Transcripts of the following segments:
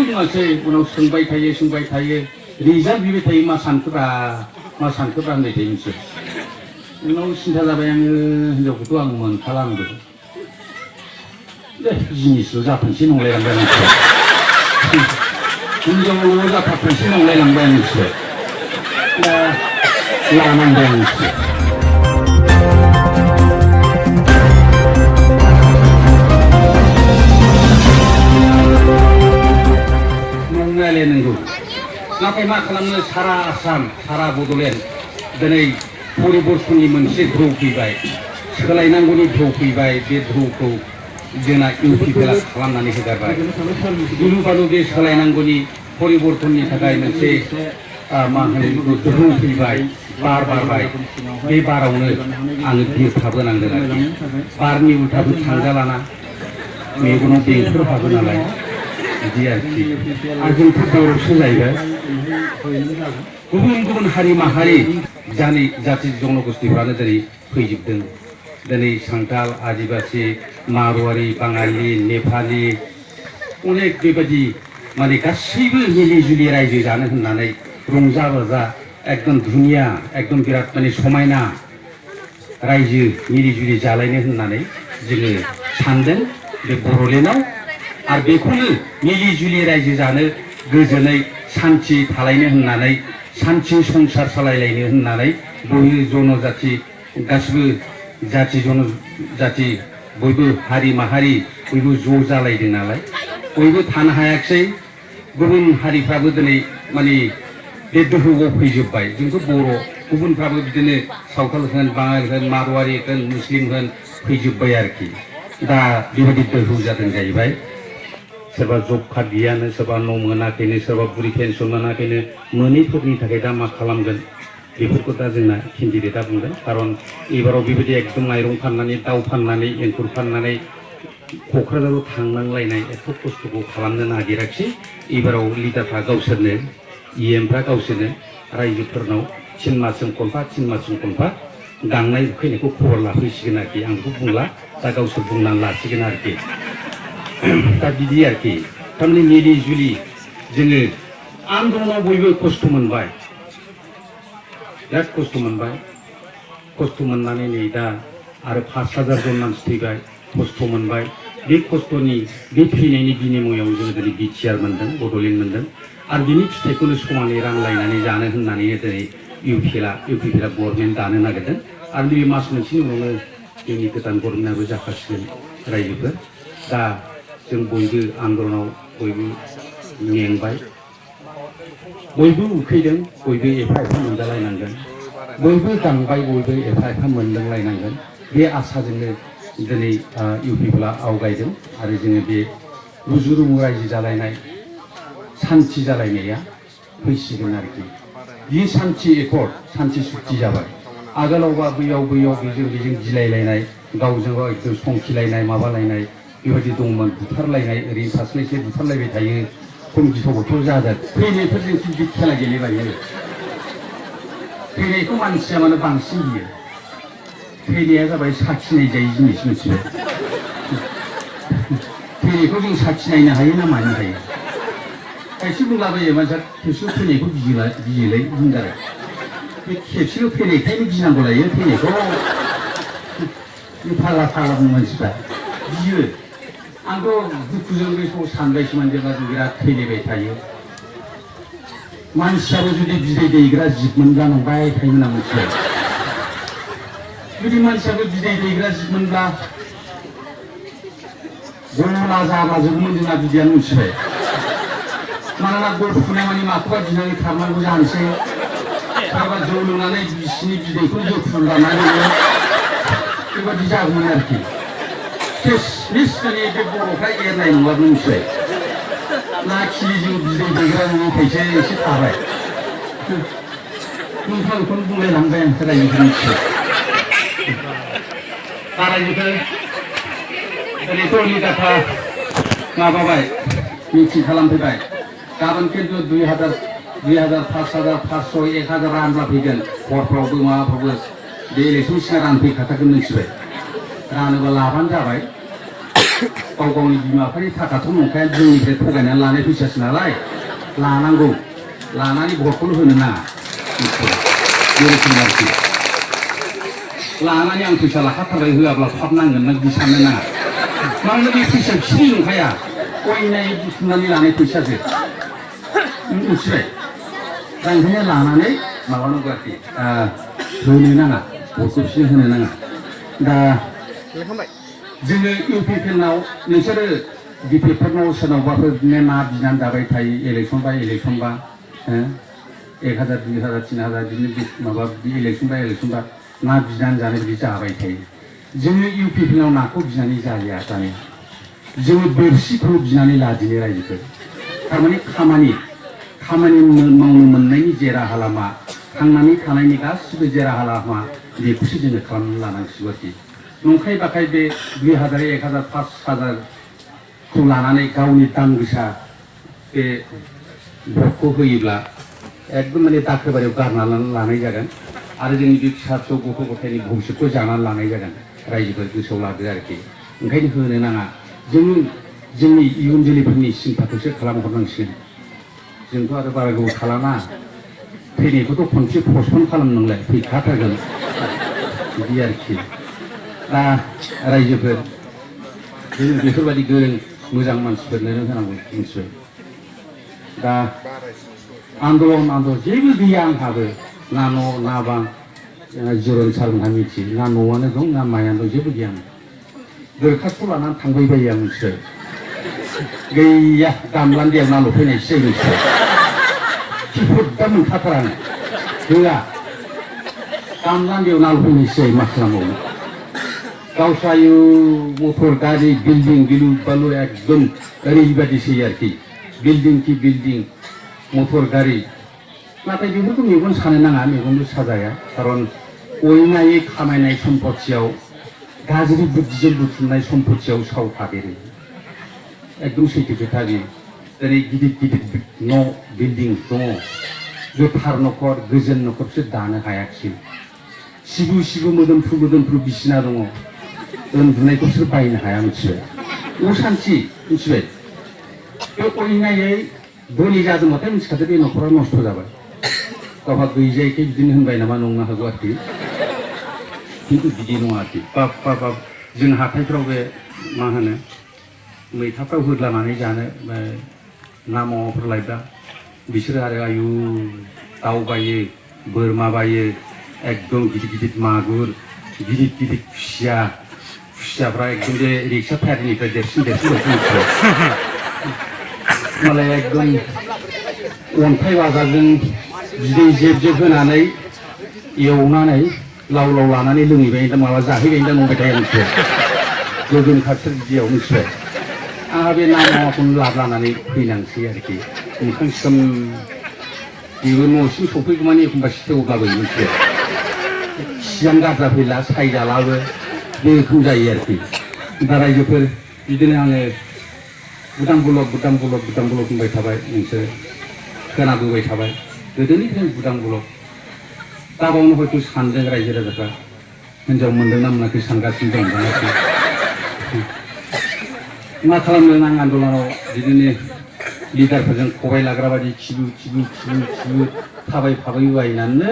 बुङासै उनाव सोंबाय थायो रिजाल्ट बिबाय थायो मा सानखोब्रा होनबाय थायो नोंसोर उनाव सिन्था जाबाय आङो हिनजावखौथ' आं मोनखाला आंबो दे जिनिसल' जाथोंसै नंलायलांबाय आंसो हिनजावल' जाथारथोंसै नंलायलांबाय आंसो दा लानांबाय आंसो नंगौ नाथाय मा खालामनो सारा आसाम सारा बड'लेण्ड दिनै परिबर्तननि मोनसे ढौ फैबाय सोलायनांगौनि ढौ फैबाय बे ढौखौ जोंना इउपिपिएलआ खालामनानै होगारबाय गिलु बालु बे सोलायनांगौनि परिबर्तननि थाखाय मोनसे मा होनो ढौ फैबाय बार बारबाय बे बारावनो आङो बिरफाबोनांदों आरोखि बारनि उल्थाबो थांजालाना मेगनाव बेंफोर हाबो नालाय बिदि आरोखि आरो जोंथ' बर'सो जाहैबाय गुबुन गुबुन हारि माहारि जाथि जनगोष्ठीफ्रानो दिनै फैजोबदों दिनै सान्थाल आदिबासि मारवारि बाङालि नेपालि अनेक बेबायदि माने गासैबो मिलि जुलि रायजो जानो होननानै रंजा बाजा एकदम दुनिया एकदम बिराद माने समायना रायजो मिलि जुलि जालायनो होननानै जोङो सानदों बे बड'लेण्डआव आरो बेखौनो मिलि जुलि रायजो जानो गोजोनै सान्थि थालायनो होननानै सान्थि संसार सालायलायनो होननानै बयबो जनजाति गासिबो जाति जनजाति बयबो हारि माहारि बयबो ज' जालायदों नालाय बयबो थानो हायाखिसै गुबुन हारिफ्राबो दिनै माने बे दोहौआव फैजोब्बाय जोंथ' बर' गुबुनफ्राबो बिदिनो सावथाल होन बाङालि होन मारवारि होन मुस्लिम होन फैजोब्बाय आरोखि दा बेबायदि दोहौ जादों जाहैबाय सोरबा जब कार्ड गैयानो सोरबा न' मोनाखैनो सोरबा बुरि पेन्सन मोनाखैनो मोनैफोरनि थाखाय दा मा खालामगोन बेफोरखौ दा जोंना केन्डिडेटआ बुंदों खारन एबाराव बेबायदि एकदम माइरं फाननानै दाउ फाननानै एंखुर फाननानै क'क्राझाराव थांनांलायनाय एथ' खस्थ'खौ खालामनो नागिराखिसै एबाराव लिडारफ्रा गावसोरनो इएमफ्रा गावसोरनो रायजोफोरनाव 3 मासजों खनफा गांनाय उखैनायखौ खबर लाफैसिगोन आरोखि आं बेखौ बुंला दा गावसोर बुंनानै लासिगोन आरोखि दा बिदि आरोखि थारमाने मिलि जुलि जोङो आन्दलनाव बयबो खस्थ' मोनबाय बिराद खस्थ' मोननानै नै दा आरो 5,000 जन मानसि थैबाय खस्थ' मोनबाय बे खस्थ'नि बे थैनायनि बिनिमयाव जोङो दिनै बिटिआर मोन्दों बड'लेण्ड मोन्दों आरो बिनि फिथाइखौनो समानै रानलायनानै जानो होननानै दिनै इउपिपिएलआ गभर्नमेन्ट दानो नागिरदों आरो नैबे मास मोनसेनि उनावनो जोंनि गोदान गभर्नमेन्टआबो जाखासिगोन रायजोफोर दा जों बयबो आन्दलनाव बयबो मेंबाय बयबो उखैदों बयबो एफा मोनजालायनांगोन बयबो गांबाय बयबो एफा मोनलोंलायनांगोन बे आसाजोंनो दिनै इउपिपिएलआ आवगायदों आरो जोङो बे रुजु रुमु रायजो जालायनाय सान्थि जालायनाया फैसिगोन आरोखि बे सान्थि एकर्ड सान्थि सुक्ति जाबाय आगोलावबा बैयाव बेजों गिलायलायनाय गावजों गाव एकदम संखिलायनाय माबालायनाय बेबायदि दंमोन बुथारलायनाय ओरैनो थास्लायस्लाय बुथारलायबाय थायो खम गिथाव जादों थैनायफोरजों बे खेला गेलेबायो थैनायखौ मानसिया मानो बांसिन गियो थैनाया जाबाय साखिनाय जायै जिनिस मोनथिबाय थैनायखौ जों साखिनायनो हायो ना मानो हायो खायसे बुंलाबायो मानसिया खेबसेल' थैनायखौ गियोलै बुंजारो बे खेबसेल' थैनायखायनो गिनांगौ लायो थैनायखौ फाग्ला बुङो मानसिफ्रा गियो आंथ' दुखुजों बे समाव सानबायसोमोन जेब्ला जों बिराद थैलायबाय थायो मानसियाबो जुदि बिदै दैग्रा जिब मोनजानांबाय थायोमोन आं मोनथिबाय जुदि मानसियाबो बिदै दैग्रा जिब मोनब्ला गला जाब्लाजोबोमोन जोंना बिदैयानो मोनथिबाय मानोना गल फुनाय माने माखौबा गिनानै खारनांगौ जानोसै सोरबा जौ लोंनानै बिसिनि बिदैखौ जोथुन लानानै बेबायदि जागौमोन आरोखि किसमिस माने बे बर'फ्रा एरनाय नङा मिथिबाय ना खिलिजों बिदै दैग्रा नङैखायसो एसे थाबाय नोंथांखौनो बुंलायलांबाय आं रायजोफोर मिथिबाय दा रायजोफोर ओरैथ' लिडारफ्रा माबाबाय मिटिं खालामफैबाय गाबोन खिन्थु 2,000 5,000 500 1,000 रानब्ला फैगोन हरफ्रावबो माबाफ्रावबो बे इलेक्सन सिगां रानफैखाथारगोन मिथिबाय रानोबा लाबानो जाबाय गाव गावनि बिमा बिफानि थाखाथ' नंखाया जोंनिफ्राय थगायनानै लानाय फैसासो नालाय लानांगौ लानानै भटखौल' होनो नाङा बे रोखोम आरोखि लानानै आं फैसा लाखाथारबाय होआब्ला फाब नांगोन ना बिदि साननो नाङा मानोना बे फैसा बिसिनि नंखाया अयनायै बुथुमनानै लानाय फैसासो मिथिबाय दा ओंखायनो लानानै माबानांगौ आरोखि होनो नाङा भटखौ बिसोरनो होनो नाङा दा जोङो इउपिपिएलनाव नोंसोरो बिपिएफफोरनाव सोरनावबाफोर बिदिनो ना बिनानै जाबाय थायो इलेक्सनबा 1000 2000 3000 बिदिनो माबा इलेक्सनबा ना बिनानै जानाय बिदि जाबाय थायो जोङो इउपिपिएलनाव नाखौ बिनानै जालिया जानाया जोङो बोरसिखौ बिनानै लादिनो रायजोफोर थारमाने खामानि मावनो मोननायनि जे राहा लामा थांनानै थानायनि गासिबो जे राहा लामा बेखौसो जोङो खालामनानै लानांसिगौ आरोखि नंखाय बाखाय बे 2000 1000 5000खौ लानानै गावनि दाम गोसा बे भटखौ होयोब्ला एकदम माने दाखोबारियाव गारनानै लानाय जागोन आरो जोंनि बे फिसा फिसौ गथ' गथायनि भबिष्यतखौ जानानै लानाय जागोन रायजोफोर गोसोआव लादो आरोखि ओंखायनो होनो नाङा जोंनि इयुन जोलैफोरनि सिन्ताखौसो खालामहरनांसिगोन जोंथ' आरो बारा गोबाव थालाना फैनायखौथ' खनसे पस्टपन खालामनांलाय फैखाथारगोन बिदि आरोखि दा रायजोफोर जों बेफोरबायदि गोरों मोजां मानसिफोरनो होनांगौ मिथिबाय दा आन्दलन जेबो गैया आंहाबो ना न' ना बां जिरन सारमोनहा मिथियो ना न'आनो दं ना मायानो दं जेबो गैया दरखास्त लानानै थांबाय बायो आं मिथिबाय गैया दामलान्दियाव नाल' फैनायसो जायो मिथिबाय खिफोद्दा मोनखाथारानो होआ दामलान्दियाव नाल' फैनायसो जायो मा खालामबावनो गावस्रा मटर गारि बिल्डिं गिलु बालु एकदम ओरैबायदिसै आरोखि बिल्डिं मटर गारि नाथाय बेफोरखौ मेगन सानो नाङा मेगनबो साजाया खारन अयनायै खामायनाय सम्पथियाव गाज्रि बुद्धिजों बुथुमनाय सम्पथियाव साव थादेरो एकदम सैथो खोथा बेयो दिनै गिदिर न' बिल्डिं दङ गोथार न'खर गोजोन न'खरसो दानो हायाखिसै सिबु मोदोमफ्रु बिसिना दङ उन्दुनायखौ बिसोर बायनो हाया मिथिबाय असान्थि मिथिबाय बे अयनायै धोनि जादोंबाथाय मिथिखादो बे न'खरा नस्थ' जाबाय गावहा गैजायैखाय बिदिनो होनबाय नामा नंनो हागौ आरोखि खिन्थु बिदि नङा आरोखि बाब जों हाथायफ्राव बे मा होनो मैथाफ्राव होद्लानानै जानो ना मावाफोर लायब्ला बिसोरो आरो आयु दाउ बायो बोरमा बायो एकदम गिदिर मागुर गिदिर खुसियाफ्रा एकदम बे रिक्सा टायारनिफ्राय देरसिन मालाय एकदम अन्थाइ बाजारजों बिदै जेब होनानै एवनानै लाव लानानै लोंहैबाय दा माबा जाहैबाय दा नंबाय थायो मिथिबाय गोगोम खाथिर बिदियाव मिथिबाय आंहा बे ना मावाखौनो लानानै फैनांसै आरोखि ओंखाम सिखाम बेबो न'सिम सफैगौमानि एखमबा सिथेवब्लाबो मिथिबाय सिगां गारजा फैला सायजालाबो बे रोखोम जायो आरोखि दा रायजोफोर बिदिनो आङो बुदां बुलक होनबाय थाबाय नोंसोर खोनाबोबाय थाबाय गोदोनिफ्रायनो बुदां बुलक दा बावनो हयथ' सानदों रायजो राजाफ्रा हिनजाव मोनदोंना मोनाखै सानगासिनो दं मा खालामनो आं आन्दलनाव बिदिनो लिडारफोरजों खबाय लाग्रा बायदि खिबु थाबायबायनानैनो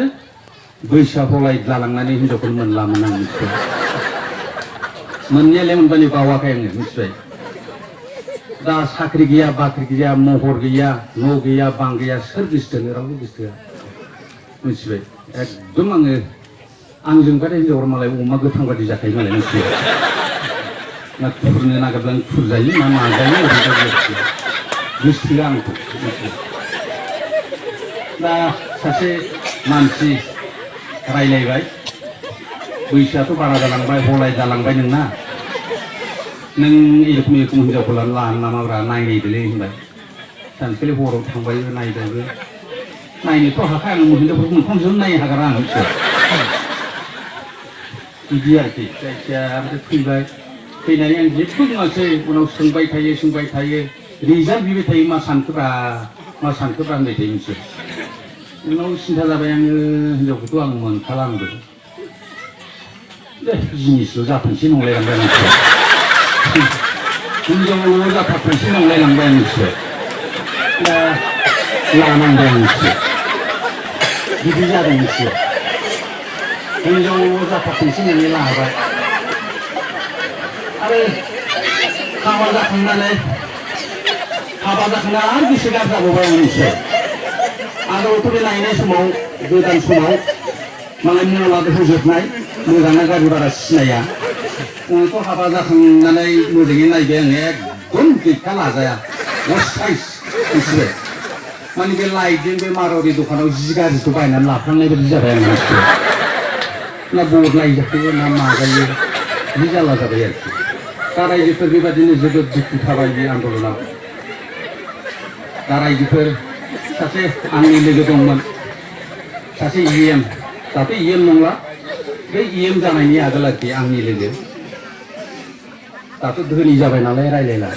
बैसोआव लालांनानै हिनजावफोर मोनलामोन आं मिथिबाय मोननायालाय मोनबाय बावाखै आङो मिथिबाय दा साख्रि गैया बाख्रि गैया महर गैया न' गैया बां गैया सोर गोसोथोनो रावबो गोसोथोआ मिथिबाय एकदम आंजोंबाथाय हिनजावफोर मालाय अमा गोथां बादि जाखायो मालाय मिथिबाय ना खुरनो नागिरब्लानो खुरजायो ना माजायो ओरैबायदि गोसोथोआ आंखौ मिथिबाय दा सासे मानसि रायलायबाय बैसोआथ' बारा जालांबाय हलाय जालांबाय नोंना नों एरखम हिनजावखौ लानो नामाब्रा नायनायदोलै होनबाय सानसेखालि हराव थांबायबो नायबायबो नायनोथ' हाखाया आं हिनजावफोरखौ मोखांजों नायनो हागारा आं मिथिबाय बिदि आरोखि जायखिया ओमफ्राय फैनानै आं जेबो बुङासै उनाव सोंबाय थायो रिजाल्ट बिबाय थायो मा सानखोब्रा होनबाय थायो मिथिबाय उनाव सिन्था जाबाय आङो हिनजावखौथ' आं मोनखाला आंबो दे जिनिसल' जाथोंसै नंलायलांबाय हिनजावल' जाथारथोंसै नंलायलांबाय आं एसे दा लानांबाय आं एसे बिदि जादों एसे हिनजावल' जाथारथोंसै होननानै लाबाय आरो हाबा जाखांनानै आरो गोसो गाज्रि जाबावबाय आं एसे आगोलावथ' बे नायनाय समाव गोदान समाव मालाय मलाद होजोबनाय मोजाङा गाज्रि बारा सिनाया उनावथ' हाबा जाखांनानै मोजाङै नायबाय आङो एकदम गैखा लाजाया असाइस मिथिबाय माने बे लाइटजों बे मारवारि दखानाव जि गाज्रिखौ बायनानै लाफ्लांनाय बायदि जाबाय आं मिथिबाय ना बदलाय जायो ना माजायो बिदि जारला जाबाय आरोखि दा रायजोफोर बेबादिनो जोबोद दुखु थाबाय बे आन्दलनाव दा रायजोफोर सासे आंनि लोगो दंमोन सासे इएम दाथ' इएम नंला बे इएम जानायनि आगोल आरोखि आंनि लोगो दाथ' धोनि जाबाय नालाय रायलायला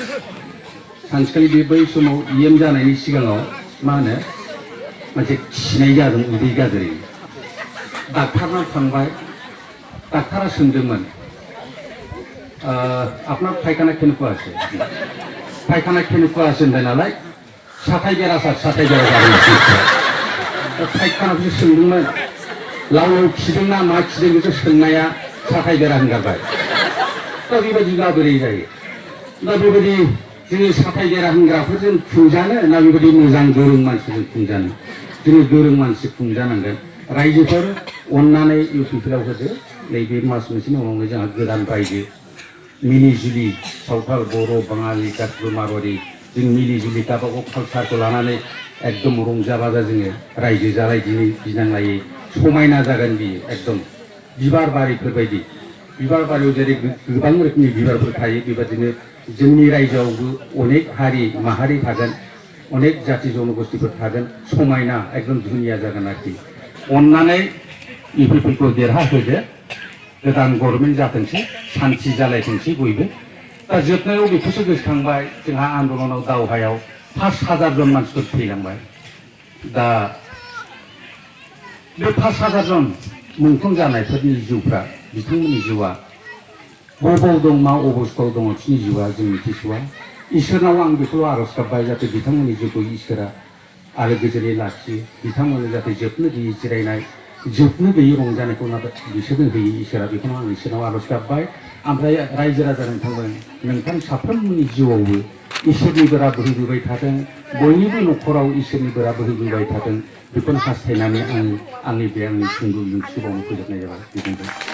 सानसेखालि बे बै समाव इएम जानायनि सिगाङाव मा होनो मोनसे खिनाय जादों उदै गाज्रि डाक्टारनाव थांबाय डाक्टारा सोंदोंमोन আপনার পায়খানা কেন আছে পায়খানা কেন আছে नालाय साथाय बेरा साथाय बेरा जादों पायखानाखौ सोंदोंमोन लाव लाव खिदों ना मा खिदों बेखौ सोंनाया साथाय बेरा होनगारबाय दा बेबायदि माबोरै जायो दा बेबायदि जोङो साथाय बेरा होनग्राफोरजों खुंजानो ना बेबायदि मोजां गोरों मानसिजों खुंजानो जोङो गोरों मानसि खुंजानांगोन रायजोफोर अननानै इउपिपिआव होदो नैबे मास मोनसेनि उनावनो जोंहा गोदान रायजो मिलिजुलि सावथाल बर' बाङालि गासिबो मारवारि जों मिलिजुलि गावबागाव कालसारखौ लानानै एकदम रंजा बाजा जोङो रायजो जालायदिनि गिनांलायै समायना जागोन बियो एकदम बिबार बारिफोर बायदि बिबार बारियाव जेरै गोबां रोखोमनि बिबारफोर थायो बेबादिनो जोंनि रायजोआवबो अनेक हारि माहारि थागोन अनेक जाति जनगोष्ठीफोर थागोन समायना एकदम दुनिया जागोन आरोखि अननानै इउपिपिखौ देरहाहोदो गोदान गभर्नमेन्ट जाथोंसै सान्थि जालायथोंसै बयबो दा जोबनायाव बेखौसो गोसोखांबाय जोंहा आन्दलनाव दावहायाव 5,000 जन मानसिफोर थैलांबाय दा बे 5,000 जन मुंख्लं जानायफोरनि जिउफ्रा बिथांमोननि जिउआ बबाव दं मा अबस्थायाव दङ बिसोरनि जिउआ जों मिथिस'वा इसोरनाव आं बेखौल' आर'ज गाबबाय जाहाथे बिथांमोननि जिउखौ इसोरा आलो गोजोनै लाखियो बिथांमोननो जाहाथे जोबनो गैयै जिरायनाय जोबनो गैयै रंजानायखौ बिसोरनो होयो इसोरा बेखौनो आं इसोरनाव आर'ज गाबबाय ओमफ्राय रायजो राजा नोंथां साफ्रोमनि जिउआवबो इसोरनि बोरा बोहैबोबाय थाथों बयनिबो न'खराव इसोरनि बोरा बोहैबोबाय थाथों बेखौनो हास्थायनानै आंनि सुंद' बिबुंथि बावनो फोजोबनाय जाबाय।